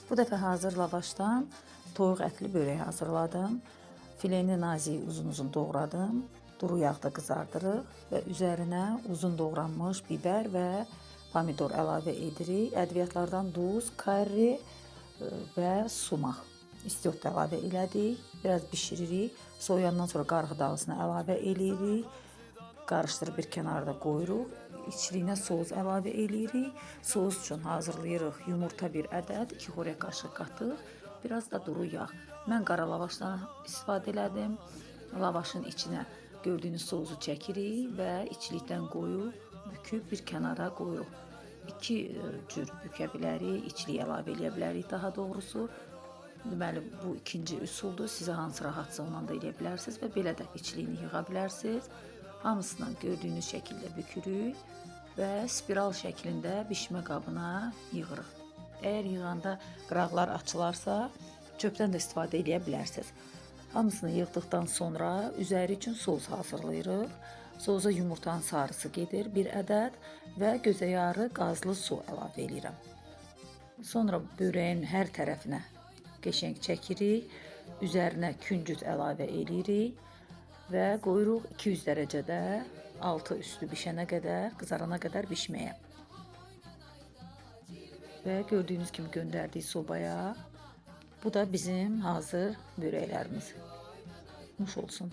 Bu dəfə hazır lavaşdan toyuq ətli börək hazırladım. Fileni nazik uzun-uzun doğradım. Duru yağda qızardırıq və üzərinə uzun doğranmış biber və pomidor əlavə edirik. Ədviyyatlardan duz, karri və sumaq. İstiot da əlavə elədik. Biraz bişiririk. Soğuyandan sonra qarğı dağısını əlavə eləyirik. Qarışdırıb bir kənarda qoyuruq. İçliyinə sos əlavə eləyirik. Sos üçün hazırlayırıq yumurta bir ədəd, 2 xörək qaşığı qatıq, biraz da duru yağ. Mən qara lavaşdan istifadə elədim. Lavaşın içinə gördüyünüz sosu çəkirik və içlikdən qoyub büküb bir kənara qoyuruq. İki cür bükə bilərik, içlik əlavə eləyə bilərik daha doğrusu. Deməli bu ikinci üsuldur. Sizə hansı rahatsa ondan da eləyə bilərsiniz və belə də içliyini yığa bilərsiniz. Hamısını gördüyünüz şəkildə bükürük və spiral şəklində bişmə qabına yığırıq. Əgər yığanda qıraqlar açılarsa, çöpdən də istifadə eləyə bilərsiniz. Hamısını yığdıqdan sonra üzəri üçün sos hazırlayırıq. Sosa yumurtanın sarısı gedir bir ədəd və gözəyarı qazlı su əlavə eləyirəm. Sonra börəyin hər tərəfinə qəşəng çəkirik. Üzərinə küncüt əlavə eləyirik və qoyuruq 200 dərəcədə altı üstü bişənə qədər, qızarana qədər bişməyə. Və gördüyünüz kimi göndərdik sobaya. Bu da bizim hazır börəklərimiz. Nuş olsun.